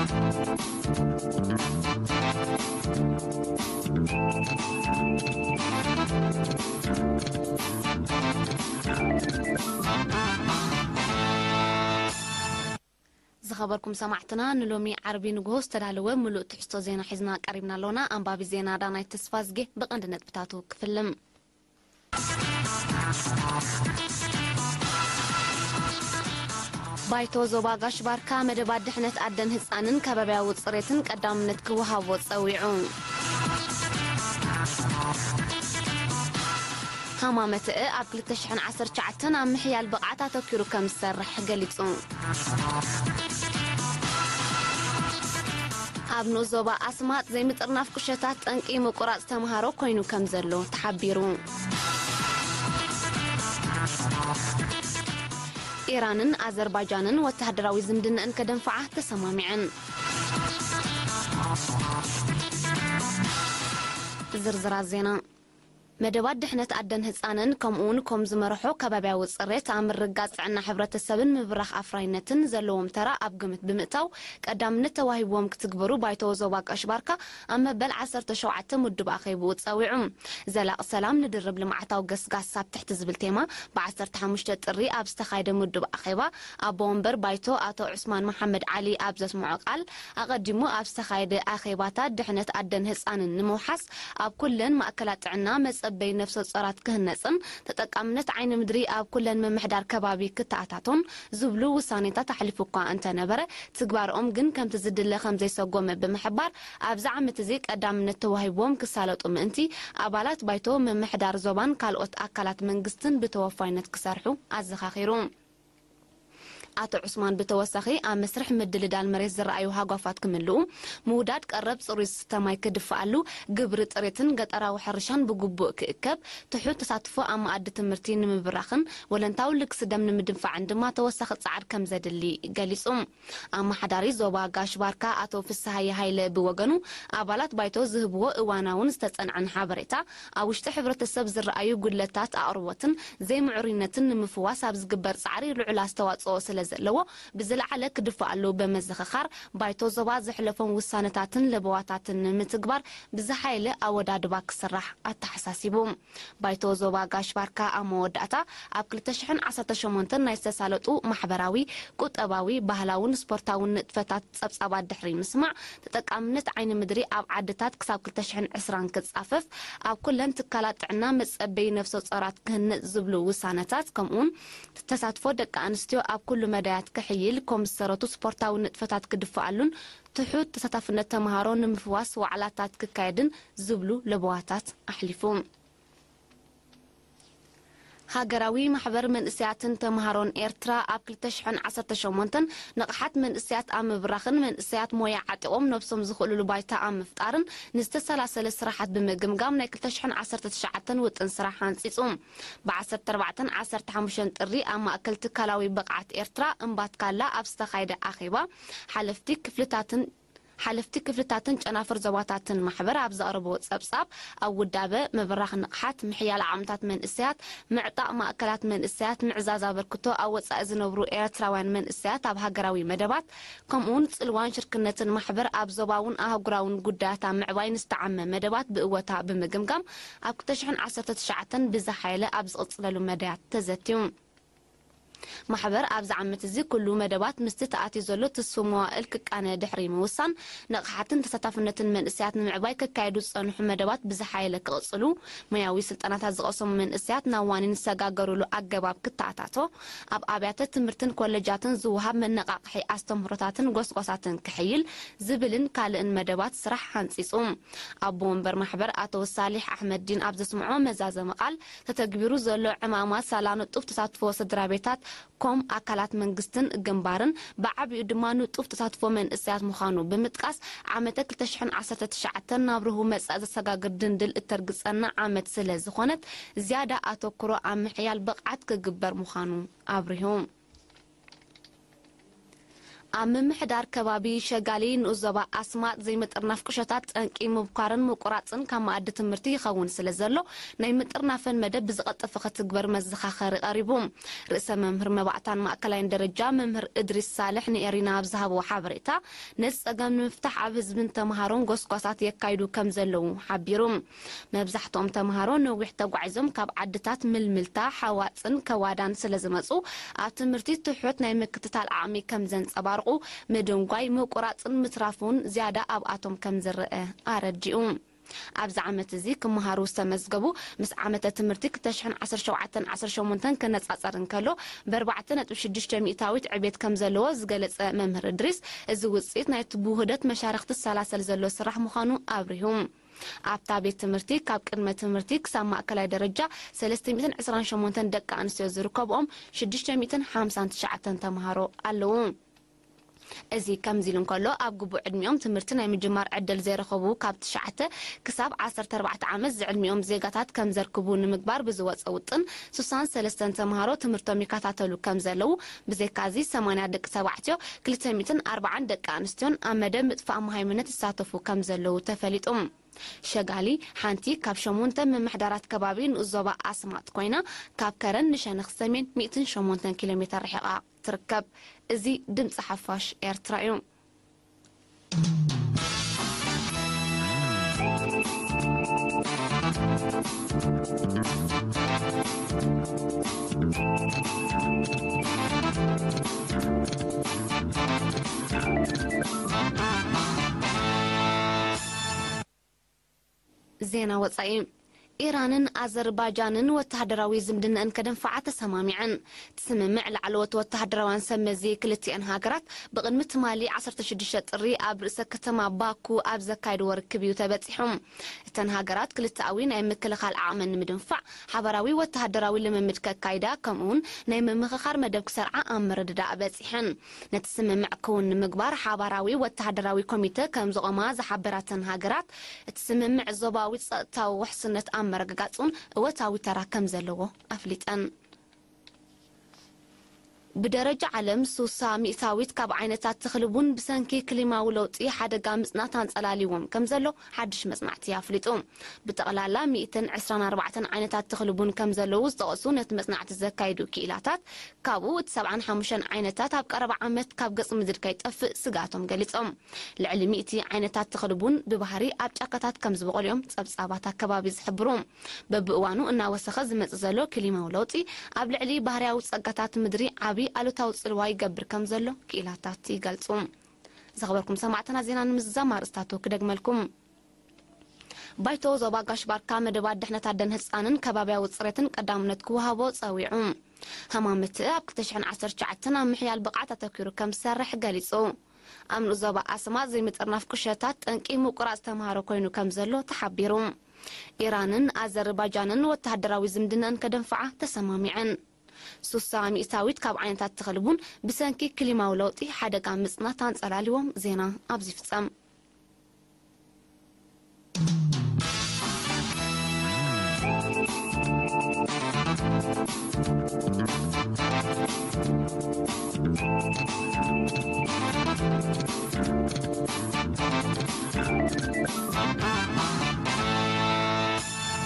ዝኸበርኩም ሰማዕትና፣ ንሎሚ ዓርቢ ንግሆ ዝተዳለወ ምሉእ ትሕዝቶ ዜና ሒዝና ቀሪብና ኣለና። ኣንባቢ ዜና ዳናይት ተስፋዝጌ። ብቐንዲ ነጥብታቱ ክፍልም። ባይቶ ዞባ ጋሽ ባርካ መደባት ድሕነት ኣደን ህጻንን ከባብያዊ ጽሬትን ቀዳምነት ክወሃቦ ጸዊዑ። ሃማመተአ ኣብ ክልተ ሽሕን ዓሰርተ ትሽዓተን ኣብ ምሕያል ብቕዓት ኣተኲሩ ከም ዝሰርሕ ገሊጹ። ኣብ ንኡስ ዞባ ኣስማጥ ዘይምጥርናፍ ቁሸታት ጠንቂ ምቁራጽ ተምሃሮ ኮይኑ ከም ዘሎ ተሓቢሩ። ኢራንን ኣዘርባይጃንን ወተሃደራዊ ዝምድናኣን ከደንፍዓ ተሰማሚዐን። ዝርዝራት ዜና። መደባት ድሕነት ኣደን ህጻንን ከምኡውን ኮም ዝመርሖ ከባብያዊ ጽሬት ኣብ ምርግጋጽ ጥዕና ሕብረተሰብን ምብራኽ ኣፍራይነትን ዘለዎም ተራ ኣብ ግምት ብምእታው ቀዳምነት ተዋሂብዎም ክትግበሩ ባይቶ ዞባ ጋሽ ባርካ ኣብ መበል ዓሰርተ ሸውዓተ ምዱብ ኣኼብኡ ጸዊዑ። ዘላቒ ሰላም ንድርብ ልምዓታዊ ገስጋስ ኣብ ትሕቲ ዝብል ቴማ ብ ዓሰርተ ሓሙሽተ ጥሪ ኣብ ዝተኻየደ ምዱብ ኣኼባ ኣቦ ወንበር ባይቶ ኣቶ ዑስማን መሓመድ ዓሊ ኣብ ዘስምዖ ቃል፣ ኣቐዲሙ ኣብ ዝተኻየደ ኣኼባታት ድሕነት ኣደን ህጻንን ንምውሓስ ኣብ ኩለን ማእከላት ጥዕና መጸበይ ነፍሰ ጾራት ክህነጽን ተጠቃምነት ዓይኒ ምድሪ ኣብ ኩለን ምምሕዳር ከባቢ ክተኣታቶን ዝብሉ ውሳኔታት ኣሕሊፉ እኳ እንተነበረ፣ ትግባርኦም ግን ከምቲ ዝድለ ከም ዘይሰጎመ ብምሕባር፣ ኣብዚ ዓመት እዚ ቀዳምነት ተዋሂብዎም ክሳለጡ ምእንቲ ኣባላት ባይቶ ምምሕዳር ዞባን ካልኦት ኣካላት መንግስትን ብተወፋይነት ክሰርሑ ኣዘኻኺሩ። ኣቶ ዑስማን ብተወሳኺ ኣብ መስርሕ ምድልዳል መሬት ዝረኣዩ ሃጓፋት ክምልኡ፣ ምውዳድ ቀረብ ጽሩይ ዝስተ ማይ ክድፍኣሉ፣ ግብሪ ጥሪትን ገጠራዊ ሕርሻን ብግቡእ ክእከብ፣ ትሑት ተሳትፎ ኣብ መኣዲ ትምህርቲ ንምብራኽን ወለንታዊ ልግሲ ደም ንምድንፋዕን ድማ ተወሳኺ ጻዕሪ ከም ዘድሊ ገሊጹ። ኣመሓዳሪ ዞባ ጋሽ ባርካ ኣቶ ፍስሃየ ሃይለ ብወገኑ፣ ኣባላት ባይቶ ዝህብዎ እዋናውን ዝተጸንዐን ሓበሬታ፣ ኣብ ውሽጢ ሕብረተሰብ ዝረኣዩ ጉድለታት ኣቕርቦትን ዘይምዕሩይነትን ንምፍዋስ ኣብ ዝግበር ጻዕሪ ልዑል ኣስተዋጽኦ ስለ ዘለዎ፣ ብዝለዓለ ክድፋኣሉ ብምዝኽኻር፣ ባይቶ ዞባ ዘሕለፎም ውሳነታትን ለበዋታትን ንምትግባር ብዝሓየለ ኣወዳድባ ክስራሕ ኣተሓሳሲቡ። ባይቶ ዞባ ጋሽ ባርካ ኣብ መወዳእታ፣ ኣብ ክልተ ሽሕን ዓሰርተ ሸሞንተን ናይ ዝተሳለጡ ማሕበራዊ፣ ቁጠባዊ፣ ባህላውን ስፖርታውን ንጥፈታት ጸብጻባት ድሕሪ ምስማዕ፣ ተጠቃምነት ዓይኒ ምድሪ ኣብ ዓድታት ክሳብ ክልተ ሽሕን ዕስራን ክጻፈፍ፣ ኣብ ኩለን ትካላት ጥዕና መጸበዪ ነፍሰ ጾራት ክህነጽ ዝብሉ ውሳነታት፣ ከምኡውን ተሳትፎ ደቂ ኣንስትዮ ኣብ ኩሉ መዳያት ክሕይል፣ ኮም ዝሰረቱ ስፖርታዊ ንጥፈታት ክድፍኣሉን ትሑት ተሳታፍነት ተምሃሮ ንምፍዋስ ዋዕላታት ክካየድን ዝብሉ ለበዋታት ኣሕሊፉ። ሃገራዊ ማሕበር መንእሰያትን ተምሃሮን ኤርትራ ኣብ ክልተ ሽሕን ዓሰርተ ሸሞንተን ንቕሓት መንእሰያት ኣብ ምብራኽን መንእሰያት ሞያ ዓጢቖም ነብሶም ዝኽእሉሉ ባይታ ኣብ ምፍጣርን ንዝተሰላሰለ ስራሓት ብምግምጋም ናይ ክልተ ሽሕን ዓሰርተ ትሽዓተን ውጥን ስራሕ ሓንጺጹ። ብ ዓሰርተ ኣርባዕተን ዓሰርተ ሓሙሽተን ጥሪ ኣብ ማእከል ትካላዊ ብቕዓት ኤርትራ እምባትካላ ኣብ ዝተኻየደ ኣኼባ ሓለፍቲ ክፍልታትን ሓለፍቲ ክፍልታትን ጨናፍር ዞባታትን ማሕበር ኣብ ዘቕረብዎ ጸብጻብ፣ ኣብ ውዳበ፣ ምብራኽ ንቕሓት፣ ምሕያል ዓቕምታት መንእሰያት፣ ምዕጣቕ ማእከላት መንእሰያት፣ ምዕዛዝ ኣበርክቶ ኣብ ወጻኢ ዝነብሩ ኤርትራውያን መንእሰያት ኣብ ሃገራዊ መደባት፣ ከምኡውን ጽልዋን ሽርክነትን ማሕበር ኣብ ዞባውን ኣህጉራውን ጉዳያት ኣብ ምዕባይ ንዝተዓመ መደባት ብእወታ ብምግምጋም፣ ኣብ ክልተ ሽሕን ዓሰርተ ትሽዓተን ብዝሓየለ ኣብ ዝቕጽለሉ መዳያት ተዘትዩ። ማሕበር ኣብዚ ዓመት እዚ ኩሉ መደባት ምስቲ ተኣትዩ ዘሎ ትስፉው መዋእል ክቃነ ድሕሪ ምውሳን፣ ንቕሓትን ተሳታፍነትን መንእሰያት ንምዕባይ ክካየዱ ዝጸንሑ መደባት ብዝሓየለ ክቕጽሉ፣ ሞያዊ ስልጠናታት ዝቐሰሙ መንእሰያት ናብ ዋኒን ዝሰጋገሩሉ ኣገባብ ክተኣታቶ፣ ኣብ ኣብያተ ትምህርትን ኮለጃትን ዝወሃብ መነቓቕሒ ኣስተምህሮታትን ጎስጓሳትን ክሕይል ዝብልን ካልእን መደባት ስራሕ ሓንጺጹ። ኣቦ ወንበር ማሕበር ኣቶ ሳሊሕ ኣሕመድዲን ኣብ ዘስምዖ መዛዘሚ ቃል፣ ተተግቢሩ ዘሎ ዕማማት ሳላ ንጡፍ ተሳትፎ ስድራ ቤታት ኮም ኣካላት መንግስትን ግንባርን ብዓቢኡ ድማ ንጡፍ ተሳትፎ መንእሰያት ምዃኑ ብምጥቃስ፣ ዓመተ ክልተ ሽሕን ዓሰርተ ትሽዓተን ናብ ርሁው መጻኢ ዘሰጋግር ድንድል እተርግጸና ዓመት ስለ ዝኾነት፣ ዝያዳ ኣተኩሮ ኣብ ምሕያል ብቕዓት ክግበር ምዃኑ ኣብሪሁ። ኣብ ምምሕዳር ከባቢ ሸጋሊ ንኡስ ዞባ ኣስማጥ ዘይምጥርናፍ ቁሸታት ጠንቂ ምብኳርን ምቁራጽን ካብ መኣዲ ትምህርቲ ይኸውን ስለ ዘሎ፣ ናይ ምጥርናፈን መደብ ብዝቐጠፈ ክትግበር መዘኻኸሪ ቀሪቡ። ርእሰ መምህር መባእታን ማእከላይን ደረጃ መምህር እድሪስ ሳልሕ ንኤሪና ኣብ ዝሃብዎ ሓበሬታ፣ ነዚ ጸገም ንምፍታሕ ኣብ ህዝብን ተምሃሮን ጎስጓሳት የካይዱ ከም ዘለዉ ሓቢሩ። መብዛሕትኦም ተምሃሮ ነዊሕ ተጓዒዞም ካብ ዓድታት ምልምልታ፣ ሓዋፅን ከዋዳን ስለ ዝመፁ፣ ኣብ ትምህርቲ ትሑት ናይ ምክትታል ዓቕሚ ከም ዘንጸባርቑ፣ ምድንጓይ፣ ምቁራጽን ምትራፍን ዝያዳ ኣብኣቶም ከም ዝረአ ኣረዲኡ። ኣብዚ ዓመት እዚ ክመሃሩ ዝተመዝገቡ፣ ምስ ዓመተ ትምህርቲ ክልተ ሽሕን ዓሰርተ ሸውዓተን ዓሰርተ ሸሞንተን ክነጻጸር እንከሎ፣ ብኣርባዕተ ነጥቢ ሽዱሽተ ሚእታዊት ዕቤት ከም ዘለዎ ዝገለጸ መምህር እድሪስ፣ እዚ ውጽኢት ናይቲ ብውህደት መሻርኽቲ ዝሰላሰል ዘሎ ስራሕ ምዃኑ ኣብሪሁ። ኣብታ ቤት ትምህርቲ ካብ ቅድመ ትምህርቲ ክሳብ ማእከላይ ደረጃ ሰለስተ ሚእትን ዕስራን ሸሞንተን ደቂ ኣንስትዮ ዝርከብኦም ሽዱሽተ ሚእትን ሓምሳን ትሽዓተን ተምሃሮ ኣለዉ። እዚ ከምዚ ኢሉ እንከሎ፣ ኣብ ግቡእ ዕድሚኦም ትምህርቲ ናይ ምጅማር ዕድል ዘይረኸቡ ካብ ትሽዓተ ክሳብ ዓሰርተ ኣርባዕተ ዓመት ዝዕድሚኦም ዜጋታት ከም ዘርክቡ ንምግባር ብዝወፀ ውጥን፣ ስሳን ሰለስተን ተምሃሮ ትምህርቶም ይከታተሉ ከም ዘለዉ፣ ብዘይካዚ ሰማንያ ደቂ ተባዕትዮ፣ ክልተ ሚእትን ኣርባዓን ደቂ ኣንስትዮን ኣብ መደብ ምጥፋእ መሃይምነት ይሳተፉ ከም ዘለዉ ተፈሊጡ። ሸጋሊ ሓንቲ ካብ ሸሞንተ ምምሕዳራት ከባቢ ንኡስ ዞባ ኣስማጥ ኮይና፣ ካብ ከረን ንሸነኽ ሰሜን ሚእትን ሸሞንተን ኪሎ ሜተር ርሒቓ ትርከብ። እዚ ድምፂ ሓፋሽ ኤርትራ እዩ። ዜና ወጻኢ። ኢራንን ኣዘርባጃንን ወተሃደራዊ ዝምድናኣን ከደንፍዓ ተሰማሚዐን። እቲ ስምምዕ ላዕለዎት ወተሃደራውያን ሰብ መዚ ክልቲኣን ሃገራት ብቕድሚ ትማሊ ዓሰርተ ሽዱሽተ ጥሪ ኣብ ርእሰ ከተማ ባኩ ኣብ ዘካየድዎ ርክብ እዩ ተበጺሑ። እተን ሃገራት ክልተኣዊ ናይ ምክልኻል ዓቕመን ንምድንፋዕ ሓባራዊ ወተሃደራዊ ልምምድ ከካይዳ፣ ከምኡውን ናይ ምምኽኻር መደብ ክሰርዓ ኣብ ምርድዳእ በጺሐን። ነቲ ስምምዕ ክውን ንምግባር ሓባራዊ ወተሃደራዊ ኮሚተ ከም ዝቖማ ዝሓበራተን ሃገራት፣ እቲ ስምምዕ ዞባዊ ጸጥታዊ ውሕስነት ኣብ ምርግጋጽ እውን እወታዊ ተራ ከም ዘለዎ ኣፍሊጠን። ብደረጃ ዓለም ሱሳ ሚእታዊት ካብ ዓይነታት ተኽሊ ቡን ብሰንኪ ክሊማዊ ለውጢ ሓደጋ ምጽናት ኣንጸላልይዎም ከም ዘሎ ሓድሽ መጽናዕቲ ኣፍሊጡ። ብጠቕላላ ሚእትን ዕስራን ኣርባዕተን ዓይነታት ተኽሊ ቡን ከም ዘለዉ ዝጠቐሱ ነቲ መጽናዕቲ ዘካይዱ ክኢላታት፣ ካብኡ እቲ ሰብዓን ሓሙሽተን ዓይነታት ኣብ ቀረባ ዓመት ካብ ገጽ ምድሪ ከይጠፍእ ስግኣቶም ገሊጾም። ልዕሊ ሚእቲ ዓይነታት ተኽሊ ቡን ብባህሪ ኣብ ጫካታት ከም ዝበቖሉ እዮም ጸብጻባት ኣከባቢ ዝሕብሩ። በብእዋኑ እናወሰኸ ዝመጽእ ዘሎ ክሊማዊ ለውጢ ኣብ ልዕሊ ባህርያዊ ጸጋታት ምድሪ ዓቢ ኣሉታዊ ጽልዋ ይገብር ከም ዘሎ ክኢላታት ይገልጹ። ዝኸበርኩም ሰማዕትና፣ ዜና ንምዝዛም ኣርእስታቱ ክደግመልኩም። ባይቶ ዞባ ጋሽ ባርካ መደባት ድሕነት ኣደን ህጻንን ከባብያዊ ጽሬትን ቀዳምነት ክወሃቦ ጸዊዑ። ሃማመተ ኣብ ክልተ ሽሕን ዓሰርተ ትሽዓተን ኣብ ምሕያል ብቕዓት ኣተኲሩ ከም ዝሰርሕ ገሊጹ። ኣብ ንኡስ ዞባ ኣስማጥ ዘይምጥርናፍ ቁሸታት ጠንቂ ምቁራጽ ተምሃሮ ኮይኑ ከም ዘሎ ተሓቢሩ። ኢራንን ኣዘርባጃንን ወተሃደራዊ ዝምድናን ከደንፍዓ ተሰማሚዐን። ሱሳ ሚእታዊት ካብ ዓይነታት ተኽሊ ቡን ብሰንኪ ክሊማዊ ለውጢ ሓደጋ ምጽናት ኣንጸላልዎም። ዜና ኣብዚ ፍጸም።